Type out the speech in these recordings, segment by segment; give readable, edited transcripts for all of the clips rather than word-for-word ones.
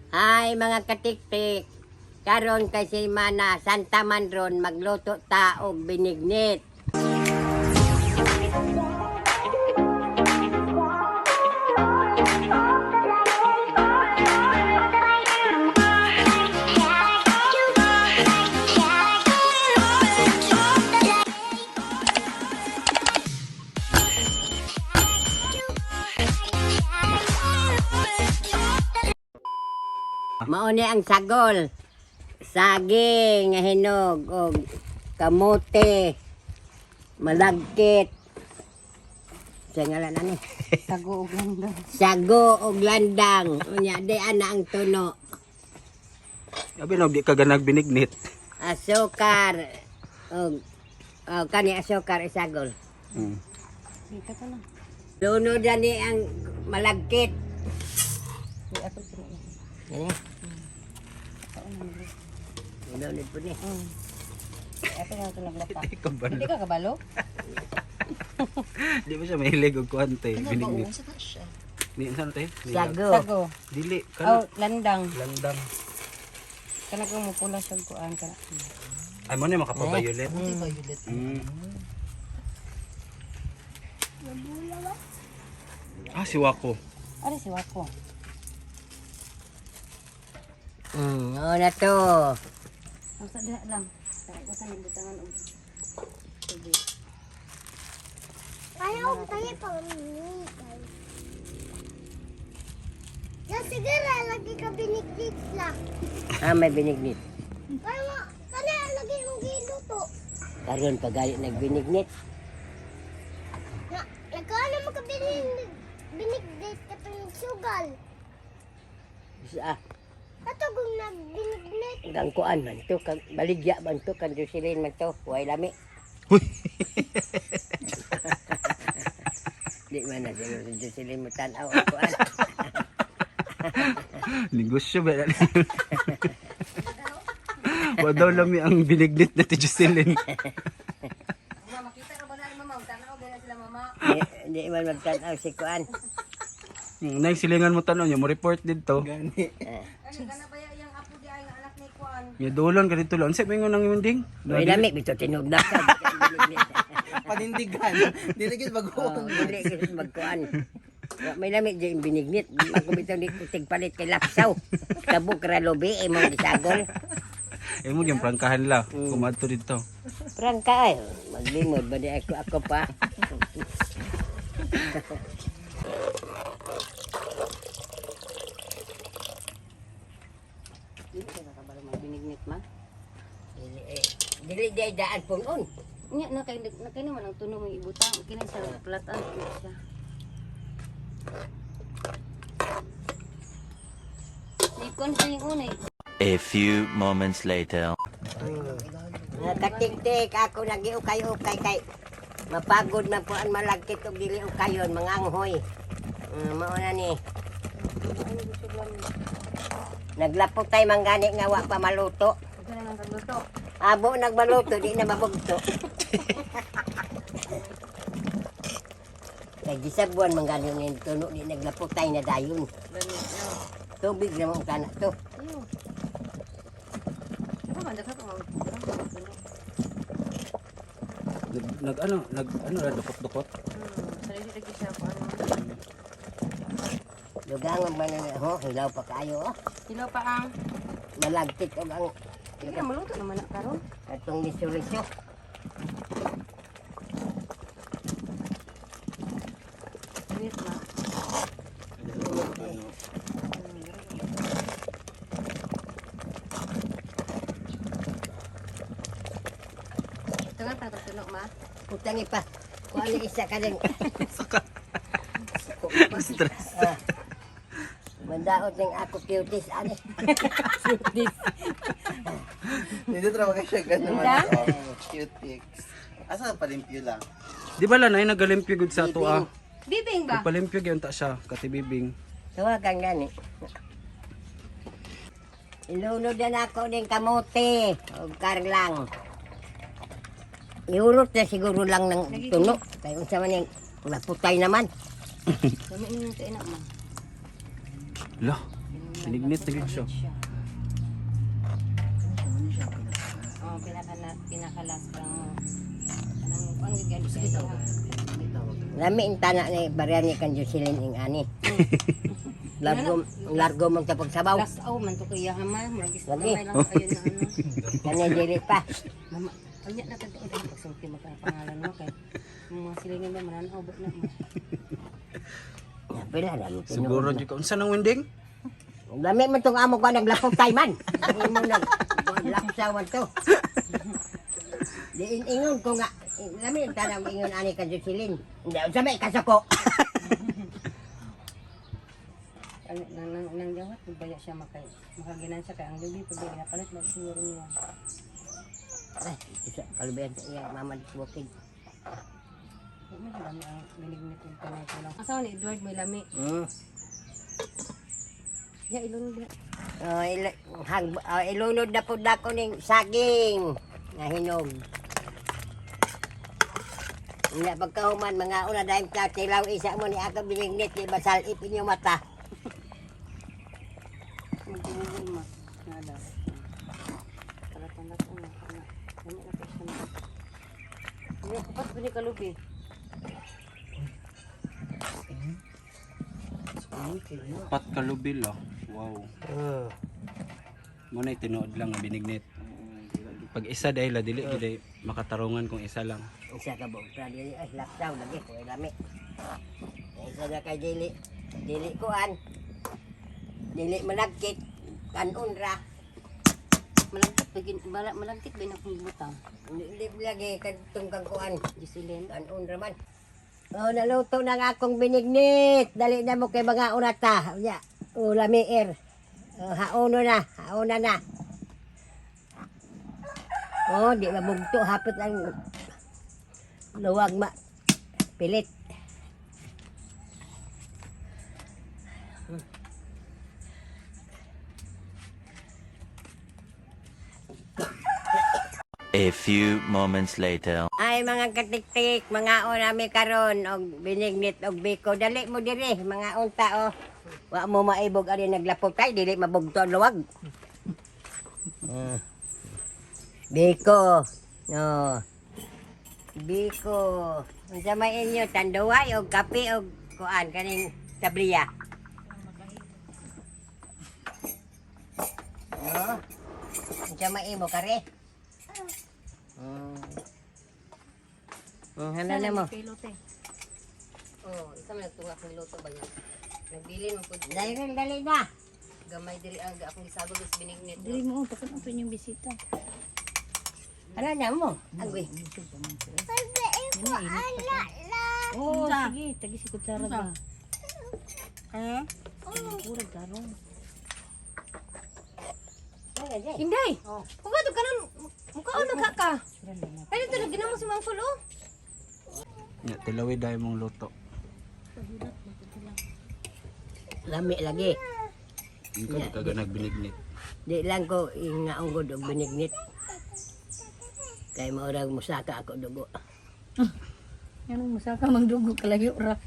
Hi mga katiktik. Karon kay si Mana Santa Manron magluto ta og binignit. Mao ni ang sagol. Saging nga hinog og kamote. Malagkit. Sa ngalan ani? Sago og landang. Sago og landang. Unya di ana ang tuno. Abi no, di ka ganag binignit. Asukar og oh, kani asukar isagol. Dito ka na. Lunod na ni ang malagkit. Di ako sila. Gani. Lunod po ni. Ako na ito naglata. Di ka ba? Hindi ka kabalo? Di ba siya mahilig og kuan te, binignit. Ni saan te? Sago. Sago. Dili Oh, kana landang. landang. Kana kang mupula siya kuan kana. Ay mo ni makapa-violet. Mm. Ah, si Wako. Ari si Wako. Oo na to. Ang sa diha lang. Usa ni butangan og tubig. Ayaw tayo pang Ya siguro lagi ka binignit lang. Ah, may binignit. Kaya kaya lagi mong giluto. Karon pag nagbinignit. Na nagkaano mo ka binignit katong sugal. Sa Ato kung nagbinignit. ang kuan man to kag baligya man to kan Jocelyn man to way lami. Huy. Di man na siguro si Jocelyn mo tan-aw ang kuan. Negosyo ba? Wa daw lami ang binignit na ti Jocelyn. Mama, makita ka ba na mama? Tanaw gana sila mama. Di, di man magtan-aw si kuan. Nay silingan mo tanon niya mo report didto. Ano kana ba yang apo di ay nga anak ni kuan? Nya dulon ka dito lon. Unsa may nang imong ding? Way lami bito tinud na ka. Binignit. Panindigan. Dili gyud Oh, bagoong. dili gyud magkuan. Wa may lami di yung binignit. Ako bitaw ni tigpalit kay lapsaw. Tabok ra lobi imong gisagol. Imo gyud prangkahan la kumadto didto. Prangka ay maglimod ba di ako ako pa. Dili ka kabalo magbinignit ma. Dili eh, dili di ay daan punon. Nya na kay na kay naman ang tuno mong ibutang kini sa platan kini siya. Ni kuan sa yung unay. A few moments later. Mga katiktik ako nagiukay-ukay kay mapagod man po ang malagkit og dili ukayon mga anghoy. Mao na ni. Naglapot tay manggani nga wa pa maluto. Ito na lang kagluto. Abo nagmaluto di na mabugto. Kay gisabuan manggani ni tuno di naglapot tay na dayon. Ganit no. Tubig na mo kana to. Iyo. Ako man daghan pa mag Nag, nag ano, nag ano ra dukot-dukot. Sarili lagi siya kuan. Dugangan man na ho, hilaw pa kayo oh. Sino pa ang Malagkit og ang Sige na maluto naman na karon. atong liso-liso. Wait ma. Ito nga pa tuno ma. Putang ipa. Kuha na isa ka din. Stress. Ah. Mandaot ng ako cuties ani. Nindot ra ka siya ganun. Ganda? Cute pics. Asa palimpyo lang? Di ba la nay nagalimpyo gud sa ato ah. Bibing ba? Nagpalimpyo gyud ta siya katibibing. Tawagan gani. Ilunod na nako ning kamote og karlang. Iurot na siguro lang ng tuno. Kay unsa man ning maputay naman. Dami ni kay na ma. La, Binignit na gid siya. Oh, pinaka na pinaka last ang kanang kuan gyud gani siya. Lami ang tana ni barya ni kan Jocelyn ing ani. Largo largo mong tapag sabaw. Last aw man to kay hama, murag Lagi. gamay lang kayo na ano. Kani dili pa. Mama, anya na tadto ang pagsulti mo ka pangalan mo kay mga silingan ba mananaw ba na mo. Pila na mo. Siguro jud ka unsa nang winding? Lami man tong amo ko naglapok tay man. Imo nag lapsawan to. Diin ingon ko nga lami ang tana ingon ani kan Jocelyn. Hindi unsa may kasako. Ano nang nang nang jawat baya siya makay makaginan siya kay ang lubi pag ginapalit mo siguro niya. Ay, isa kalubihan sa iya mama di bukid. Di man lami ang binignit ug kanay ko lang. Asawa ni Edward may lami. Ya ilon ba. Oh, oh, ilunod na pud nako ning saging nga hinog. Nga pagkahuman mga una dahil ka tilaw isa mo ni ako binignit ni basal ipin yung mata. Magtulog ma. Nada. Kalatang-latang na. Kana. Lami na po siya na. Hindi ko pat bini kalubi. Pat kalubil ah. Wow. Mo na tinuod lang nga binignit. Pag isa dahil la dili gid ay makatarungan kung isa lang. Isa ka buong pra dili ay laksaw lagi ko lami. Isa na kay dili dili kuan. Dili malagkit kanon ra. Malagkit ba gin bala malagkit ba na butang. Dili lagi kadtong kang kuan. Jocelyn. Kanon ra man. Oh, naluto na nga akong binignit. Dali na mo kay mga unata. Unya, ulami er. Oh, haono na, haona na. Oh, di mabugto hapit ang luwag ma pilit. A few moments later. Ay mga katiktik, mga mi karon og binignit og biko. Dali mo diri, mga unta oh. Wa mo maibog ani naglapok tay, dili mabugto ang luwag. Biko. No. Biko. Unsa may inyo tanduay og kape og kuan kaning tabliya. No. Unsa may imo kare? Handa na mo. Oh, isa man nagtunga akong luto ba niya. Nagbilin man pud Dali na, dali na. gamay diri ang akong gisagol sa binignit. Dili mo, pakan ang inyong bisita. Ano na mo? Agoy. Pagkain ko ala lang. Oo, sige, tagi si kutsara ba. Eh? Kurag karon. Inday. Oh. Kung ka nun, mukhaon na ka. Ay dito na ginamo si Mang Kulo. Nya tilawi dahil mong luto. Lami lagi. Ikaw di ka ganag binignit. Di lang ko ingaunggod og binignit. Kay maurag musaka ako dugo. Yan musaka mangdugo kalayo ra.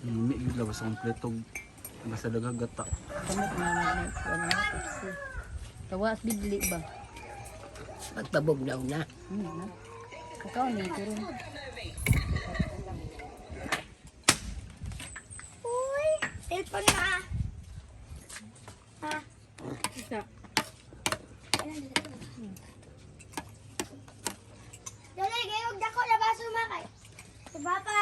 Hindi gid la basta kompleto basta daghang gata. Kamot na na kuan na Pepsi. Tawas bidli ba? Pagpabugnaw na. Na. Ikaw ni karon. Uy, cellphone na. Ha? Isa. Dali, gayog dako na baso makay. Si Papa.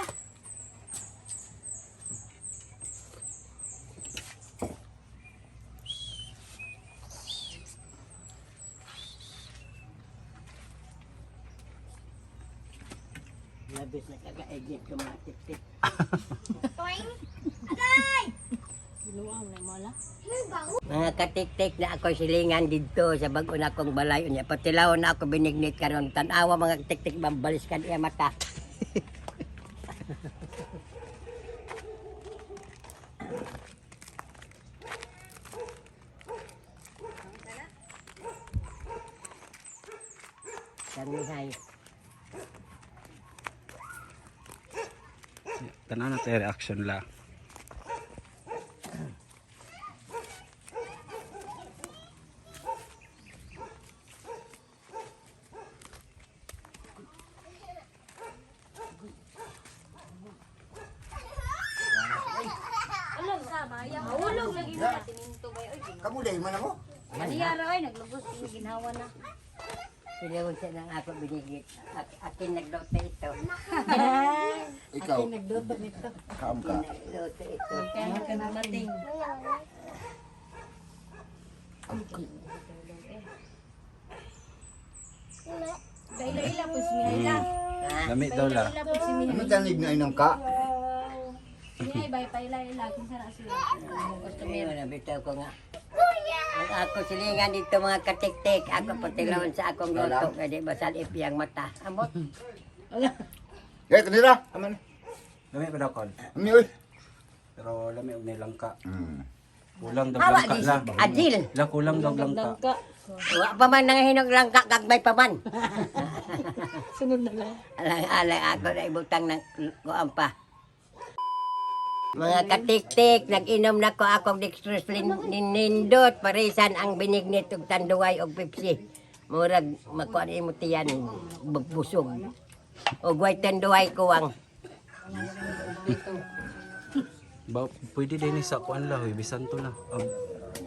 Labis na kaka-edit ko mga tiktik. Toing. Agay! Luam na mala. Uy, bago. Mga katiktik na ako silingan didto sa bag-o na akong balay unya. Patilaw na ako binignit karon. Tan-awa mga tiktik mambalis kan iya mata. Kamihay. Tanan na tayo reaction la. Mahulog lagi mo siminto ba oy. Kamu dahil man ako. Niya ra ay naglugos ginawa na. Silawon siya ng ako binigit. Akin nagluto ito. Ikaw. Kaam ka. Nagluto ito. Kaya ka namating. Kaila-ila po si Mihaila. Lami daw la. Ila po si Ano tanig na inang ka? Mihay bay paila-ila kung saan sila. Ayun, nabitaw ko nga. Ang ako silingan dito mga katiktik. Ako patilawon sa akong luto. Kaya di basal ipiyang mata. Amot. Eh, kanira. Aman. Lami pa daw kon. Ami oy. Pero lami og nilangka. Hmm. Kulang daw Hawa langka di la. adil. La kulang daw langka. Wa pa man nangahinog lang gagmay pa man. Sunod na lang. Alang-alang ako na ibutang ng kuan pa. Mga katiktik, nag-inom na ko akong dextrose nindot, parisan ang binignit og tanduay og Pepsi. Murag makuan imo tiyan busog. Og way tanduay ko ang Ba, pwede din ni sa kuan la hoy, bisan to la. Og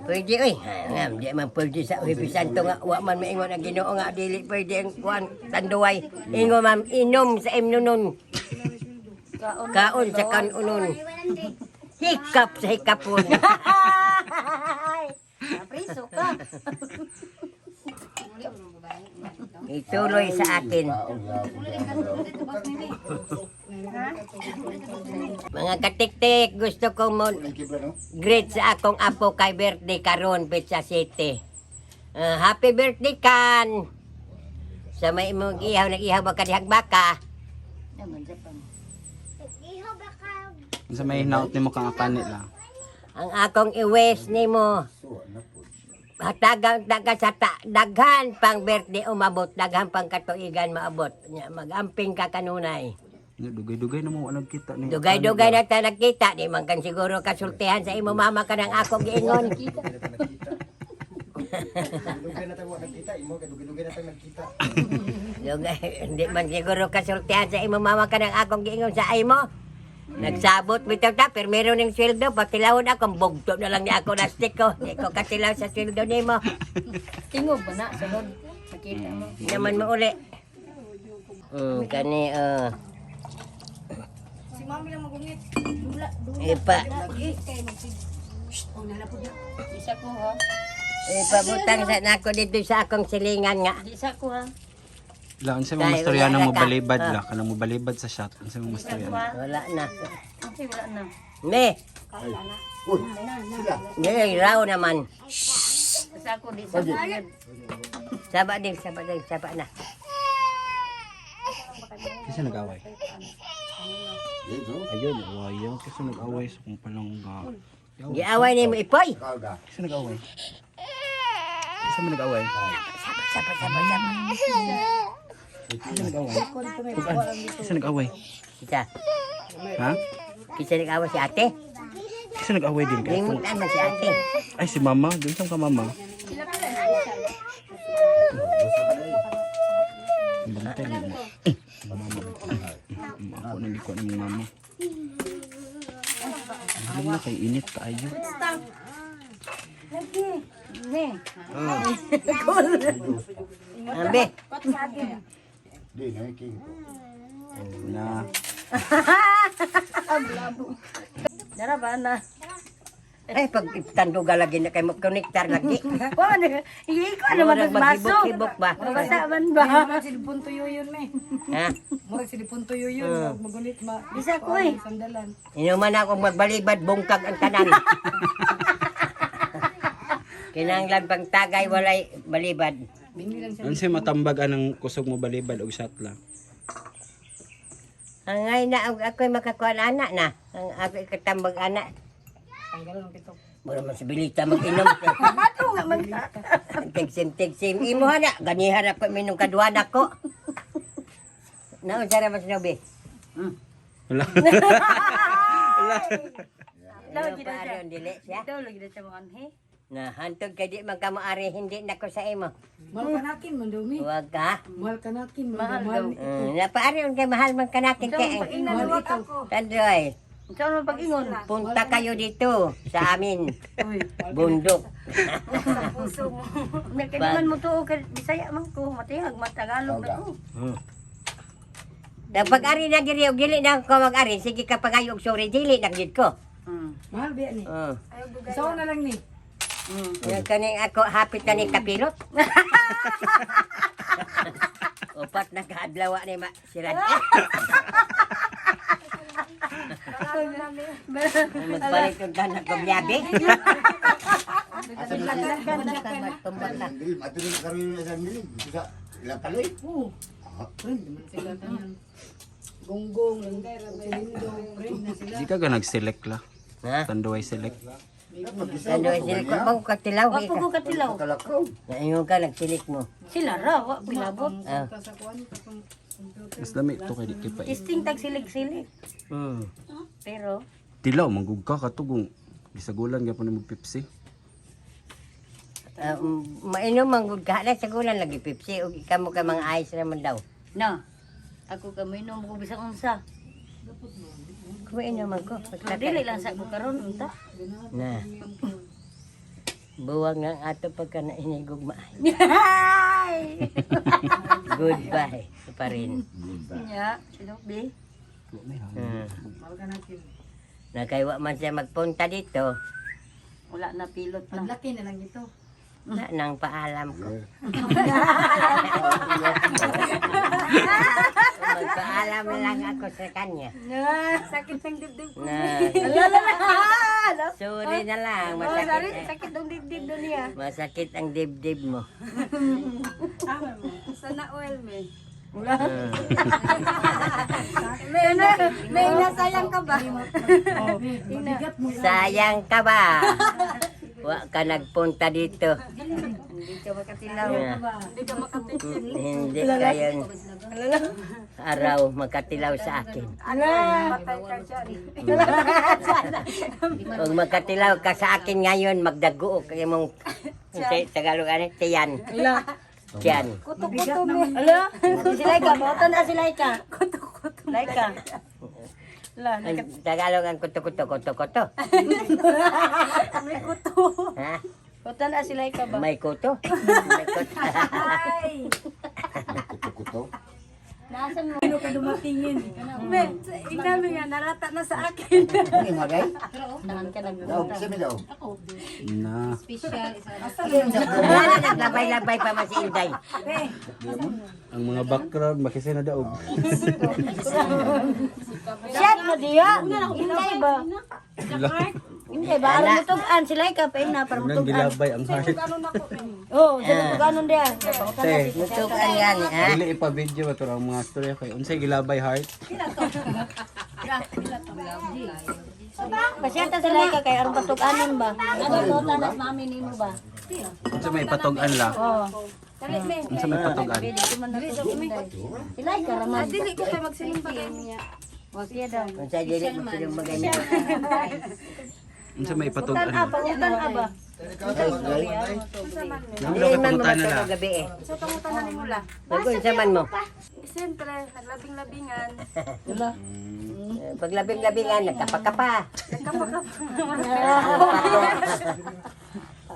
pwede oy. Ha, nga, di man pwede sa Huwebes Santo nga wa man maingon ang Ginoo nga dili pwede ang kuan tanduay. Ingon man inom sa imnonon. Kaon sa kanunon. Hikap sa hikapon. Priso ka. Ituloy sa akin. Mga katiktik, gusto ko mo greet sa akong apo kay birthday karon Pizza City. Ah, happy birthday kan. Sa may imong ihaw nag-ihaw ba ka dihag baka? Iho baka Unsa may hinaot nimo kang akani la? Ang akong i-wish nimo hatagan taga sa ta, daghan pang birthday umabot, daghan pang katuigan maabot. Nya, Mag-amping ka kanunay. Nya, Dugay-dugay na mo wa nagkita ni. Dugay-dugay na ta nagkita, di man kan siguro kasultihan sa imo mama ka ng akong giingon. Dugay na tayo nagkita, imo kay dugay-dugay na tayo nagkita. Dugay, hindi man siguro kasultihan sa imo mama ka ng akong giingon sa imo. Nagsabot bitaw ta, pero meron ng sweldo, patilawon ako, bugto na lang niya ako lastik ko. Di ko katilaw sa sweldo nimo. Tingog ba na sunod? Makita mo. Di naman mo uli. Kani, Si mami lang magungit. Dula, dula. Ipa, Lagi kay magsig. Oh, nalapod na. Isa ko ha. ipabutang sa nako dito sa akong silingan nga. Isa ko ha. La unsa Dahil may mastorya wala nang na ka. mobalibad Ah. la kanang mobalibad sa shot. Unsa may mastorya? Wala na. Okay, wala na. Ne, Uy, sila. ne, raw naman. Isa ko di sa Saba din, saba din, saba na. Kasi nag-away. Dito. Ayun, away. Kasi nag-away sa kung palangga. Giaway ni mo ipoy. Kaga. Kasi nag-away. Kasi may nag-away. Saba, saba, saba, saba. Kasi nag-away. Kasi nag-away. Kita, Ha? kita nag-away si ate. Kasi nag-away din kay. Lingutan man si ate. Ay si mama, dun saan ka mama? Bantay mo. Eh, mama. Ako nang gikuha ng mama. Alam na kay init kaayo. Ne. Ambe, Di na king ko. Na. Dara ba na? ay pag tanduga lagi na kay mo konektar lagi. Wa na. Iko naman Murag ang baso. maghibok-hibok ba? Basa man ba? Murag silipon tuyo yun, me. Ha? Murag silipon tuyo yun. Magunit ma. Isa ko eh. Sandalan. Inuman ako magbalibad bungkag ang tanan. Kinahanglan pang tagay walay balibad. Unsay matambag anang kusog mo balibad og shot la? Angay na og ako'y makakuha na anak na. Ang ako'y katambag anak. Tanggalan ang pitok. Mura man sa bilita mag-inom. Ato nga man. Tigsim, tigsim. Imo hana. Ganihan ako minum kaduana ko. Naon sa ramas nobe? Wala. Ano pa aron dili siya? Daw lagi na siya mga anhe. Na hantog kay di man ka moari hindi na ko sa imo. Mahal ka nakin, mandumi. Huwag ka. Mahal ka nakin, mahal. Napaari kay mahal man kanakin kay. Mahal ito. Tandoy. Saan mo pag-ingon? Punta kayo dito sa amin. Bundok. May kailangan mo to kay Bisaya man ko, matihag matagalog na ko. Pag ari na diri og dili na ko mag-ari, sige ka pagayo og sorry dili na gyud ko. Mahal biya ni. Oh. Isaw na lang ni. Yung kaning ako hapit na ni kapilot. Upat na kaadlaw ni ma sirad. Magpalit og tanak og yabi. Dilim, ato rin karon sa dilim. Sa ilang kaloy. Gonggong, silindong, rin na sila. Di ka ga nag-select la. Ha? Tanduay select. Ano silik ko bang katilaw Wa po ko katilaw. Kalakaw. Naingon ka nagsilik mo. Sila ra wa pilabot. Ah. Mas lami to kay di kay pa. Testing tag silig-silig. Pero Tilaw manggug ka katugong gisagulan gyapon nimo Pepsi. Ah, mainom man gud ka na sagulan lagi Pepsi ug kamo ka mga ice naman daw. na ako ka mainom ko bisag unsa. Kumain man ko. Pero dili lang sa ko karon unta. Na. Buwang ng ato pagka nainigugma. Ay! Goodbye pa rin. Nya, sino bi? Nakaiwa man siya magpunta dito, Wala na pilot na. Paglaki na lang ito. na nang paalam ko. Magpaalam na lang ako sa kanya. Sakit ng dibdib ko. Na, sorry na lang, masakit. Sakit ng dibdib doon niya. Masakit ang dibdib mo. Sana oil, me. Hmm. May nasayang ka ba? Mabigat mo. Sayang ka ba? Wa ka nagpunta dito. Hindi ka makatilaw. Yeah. Hindi ka makatilaw. Hindi kayo araw makatilaw sa akin. Patay ka dyan. Kung makatilaw ka sa akin ngayon, magdaguo kay mong sa Tagalog ano, tiyan. Tiyan. Kuto-kuto me. Ala, si Laika, bautan na si Laika. Kuto-kuto. Laika. La, Ang Tagalog ang kuto-kuto, kuto-kuto. May kuto. Ha? bautan na si Laika ba? May kuto? May kuto. Ay. Kuto-kuto. Nasaan mo? Ano ka dumatingin? Me, ikaw nga, narata na sa akin. Ano yung magay? Saan ka nag Daog, sa mi daog. Na. Wala na, naglabay-labay pa man si Inday. Ang mga background makisay na daog. Shot na diya. Inday ba? Inday ba? Aron mutugan si Laika pa na para Nang mutugan. gilabay ang heart. Oh, sa mutuganon diya. Bautan na Te, si Mutukan yan, ha? dili ipa-video ba pero ang mga storya kay unsay gilabay heart? Pasyata si Laika kay aron patuganon ba? Ano bautan na mami nimo ba? Unsa may patog-an la? Oh. Unsa may patog-an? Si Laika raman. Dili ko pa magsinumbagay niya. Wa siya daw. Kung sa dili mo silang magay. Unsa may patog-an? Ah, pangutan ka ba? Nang daw Dili man mo pangutana la. matulog gabi eh. Sa pangutana ni mula. Mag-unsa man mo. Siyempre, naglabing-labingan. Paglabing-labingan, nagkapakapa.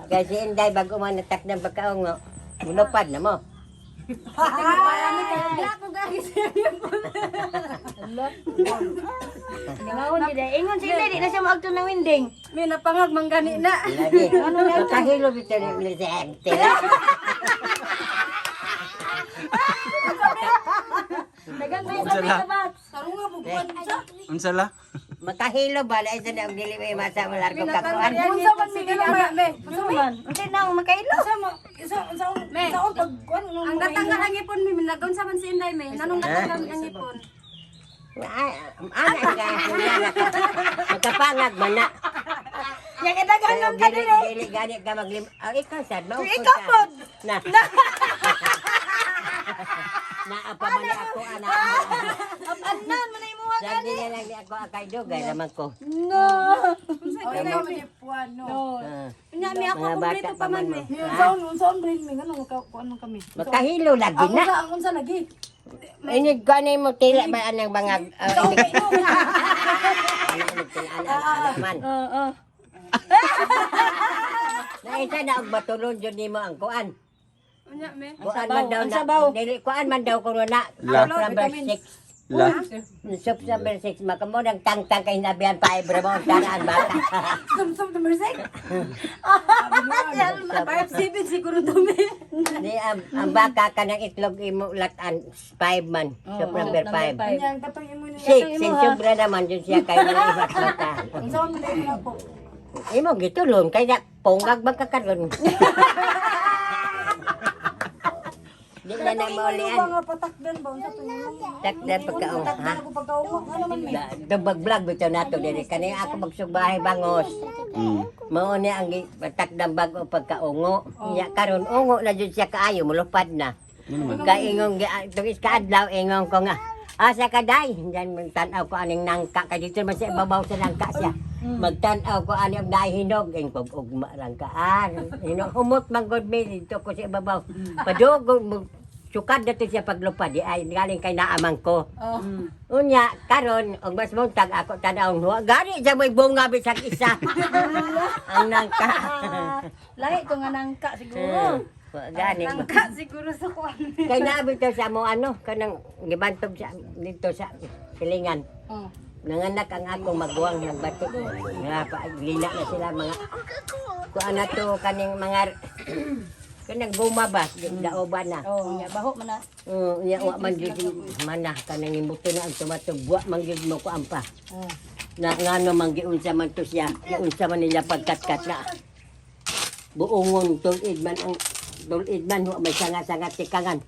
Kasi Inday, bago man natak ng pagkaungo, mulupad na mo. Ingon di dai. Ingon si Inday di na siya maagto ng winding. May napangag manggani na. Lagi. Makahilo bitaw ni Presidente. Dagan may Unsa la? ba? Unsa la? Makahilo ba? Dahil sa naong dili may masa malargo kakuan. Unsa man mi gana me. Unsa man? Unsa na ang makailo? Me. Ang datang nga ang ipon mi minagon sa man si Inday me. Nanong natanggal ang ipon. Ana ka, makapangag man na. Yang idagan Pero ka dili, dili. dili gani ka maglim. Oh, ikaw sad, mao. Ikaw pod. Na. Naa pa man ako ana. Anan man ay mo Sabi na lang ni ako akay dugay naman ko. No. Ah. Unya mi ako Mga bata kompleto pa pa man man me. mo. Ha? Unsaon brain mi ngano kuan man kami. Makahilo lagi na. Ang unsa lagi? Inig ko ano mo tila ba anang bangag. Ano nagtinaan anak man. Oo. Naisa na og batulon jud nimo ang kuan. Unya me. Kuan man daw ang na. sabaw. Dili kuan man daw kuno na. La. Soup number 6. La. Soup number 6 makamo nang tangtang kay hinabihan pa ibra mo ang taraan bata. Sum-sum number 6. 5-7 siguro to me. Ni ang baka ka ng itlog imo latan 5 man. Soup number 5. Unya ang katong imo ni. 6 sin sobra naman jud siya kay mga ibat bata. Unsa man imo ako? Imo gitulon kay na pungag man ka karon. Di na na maulian. Nga patakdan ba unsa to imo? Takdan pagkaong ha. Takdan ako pagkaungo. Ano man me? Dubag vlog bitaw nato diri kani ako magsugbahay bangos. Mao ni ang patakdang bag-o pagkaungo. Nya karon ungo na jud siya kaayo mulupad na. Kaingong tungis kaadlaw ingong ko nga. Asa ka day? Diyan magtan-aw ko aning nangka kay dito man siya ibabaw sa nangka siya. Magtan-aw ko ani og nahinog ing pag ugma lang ka. Ah, hinog humot man gud mi dito ko sa ibabaw. Padugong mo sukad na to siya paglupad di ay galing kay naamang ko. Unya karon og mas muntag ako tan-aw huwa gani sa may bunga bisag isa. Ang nangka. Lahi to nga nangka siguro. Wa gani. Nangka siguro sa kuan. Kay naabi to sa mo ano kanang gibantog sa dito sa silingan. Oh. Nanganak ang akong maguwang nagbato. Nga pa lina na sila mga kuan na to kaning mga kanang bumaba daoban na. Oh, nya baho man na. Nya wa man jud mana kanang imbuto na ang tomato buwa man jud mo kuan pa. Oh. Na ngano man giunsa man to siya, giunsa man nila pagkatkat na. Buongon tulid man ang tulid man wa may sanga-sanga tikangan.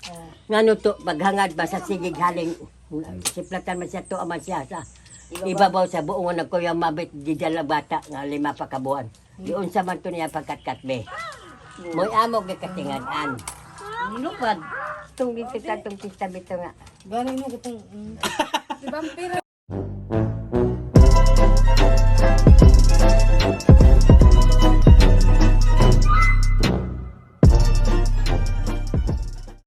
Ngano to paghangad ba sa sigig haling siplatan man siya tuwa man siya sa ibabaw sa buongon na kuya mabit gidala bata nga 5 pa ka buwan. Giunsa man to niya pagkatkat be. Moy amo gikatingan-an. Lupad. Tong dito ka tong pista bito nga. Gani mo katong Di ba pira